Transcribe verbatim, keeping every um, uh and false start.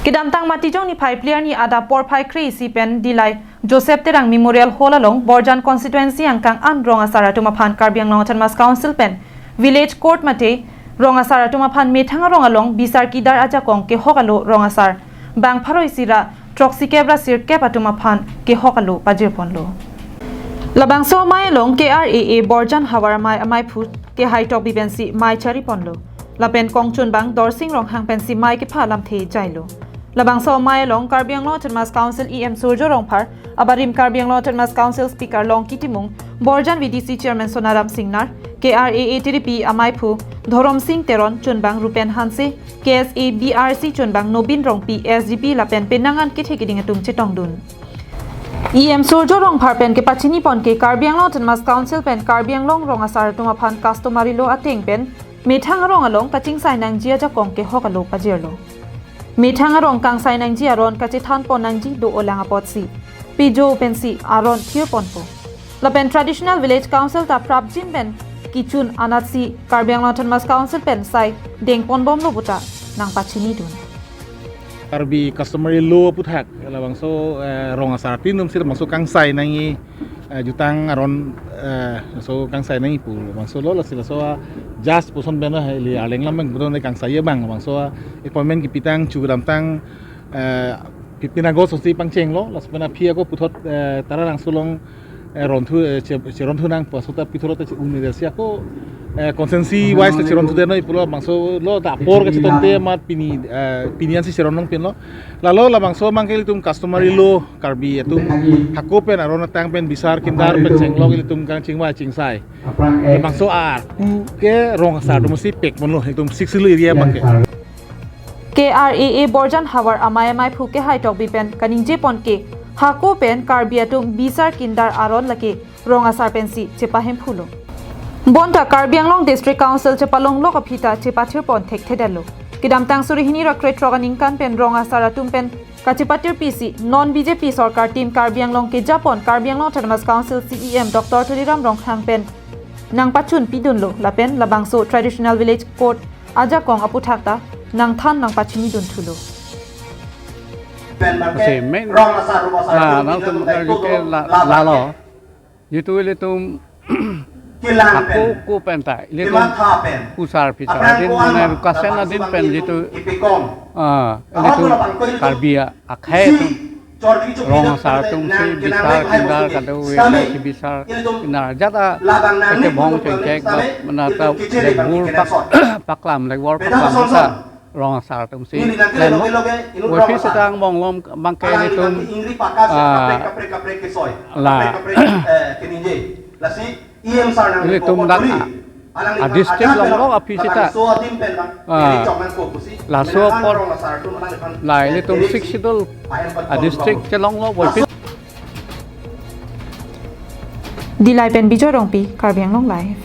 Kedamtang Matijong niphai phli arni adap porphai kre-isi pen Dillai Joseph Terang Memorial Hall along Borjan constituency angkang an rong asar atum aphan Karbi Anglong Autonomous Council pen Village Court mate rong asar atum aphan methang arong along bisar kidar ajakong kehok alo rong asar bang pharo isi ra throksi kep ra sirkep atum aphan kehok alo pajirponlo. Labangso amei along K R A A Borjan havar amei amaiphu Kehai Tokbi pensi mei chariponlo. Lapen kongchunbang Dorsing Ronghang pensi mei kepha lamthe jailo. Labangso amei along Karbi Anglong Autonomous Council E M Surjo Rongphar, abarim Karbi Anglong Autonomous Council Speaker Longki Timung, Borjan V D C Chairman Sonaram Singnar, K R A A Tiripi amaiphu Dhorom Sing Teron, chunbang Rupen Hanse, K S A B R C chunbang Nobin Rongpi, S D P lapen penang an kethe keding atum chetongdun. E M Surjo Rongphar pen kepachinipon ke Karbi Anglong Autonomous Council pen Karbi Anglong rong asar atum aphan customary law ateng pen methang arong along kachingsai nangji ajakong kehok alo pajirlo. Methang arong kangsai nangji aron kachethanpon nangji do-olang apotsi pijo pensi aron thirponpo. Lapen Traditional Village Council ta prapjin pen kichun anatsi Karbi Anglong Autonomous Council pen sai dengponbomlo puta nangpachinidun. Karbi customary law aputhak labangso, eh, rong asar tin atumsi labangso kangsai nangji, eh, jutang aron, eh, so kangsai nangji pu labangso lo, lasi laso a just puson pen, eh, ili arleng lam abang puson kangsai abang labangso a appointment kepitang chu kedamtang, eh, fifteen August si pangchenglo, laso pen aphi ako puthot, eh, Taralangso along, eh, ronthu, eh, che, cheronthu nangpo, laso ta puthot ta che-un-e si ako, eh, constituency wise ta cheronthu detnoi pulo, labangso lo ta apor kachetongte amat pini, eh, pini ansi cheron nangpinlo. Lalo labangso abang ke ilitum customary law Karbi atum hako pen aron atang pen bisar kindar pen chenglok ilitum kangchingvai chingsai. Labangso arku ke rong asar atumsi pekponlo, ilitum Sixth Schedule area abang ke. K R A A Borjan havar amei amaiphu Kehai Tokbi pen kaningjepon ke hako pen Karbi atum bisar kindar aron lake rong asar pensi chepahemphulo. Bonta Karbi Anglong District Council chepalonglok aphi ta chepathirpon thekthedetlo. Kedamtang suri hini ra krethrok aningkan pen rong asar atum pen kachepatirpisi non B J P sorkar team Karbi Anglong kejapon Karbi Anglong Autonomous Council C E M Doctor Tuliram Ronghang pen nangpachunpidunlo lapen labangso Traditional Village Court ajakong aputhak ta nangthan nangpachinidunthulo. Lasi main, na, nangtum arju ke la, lalo. Jitu ilitum hako ko pen ta, ilitum pusar phisar adin, mane rukasen adin pen jitu, ah, ilitum Karbi akhei atum rong asar atumsi bisar kindar kadokave si bisar kindar jata kachebong chengchek ba mane ta lekbur pak, paklam lekbor paklam ta rong asar atumsi klemlo. Voiphit sitang bonglom abang ke ilitum, ah, la ilitum dak a, a district longlok aphi sita, ah, laso apot la ilitum Sixth Schedule a district chelonglok voiphit. Dillai pen Bijoy Rongpi, Karbi Anglong Live.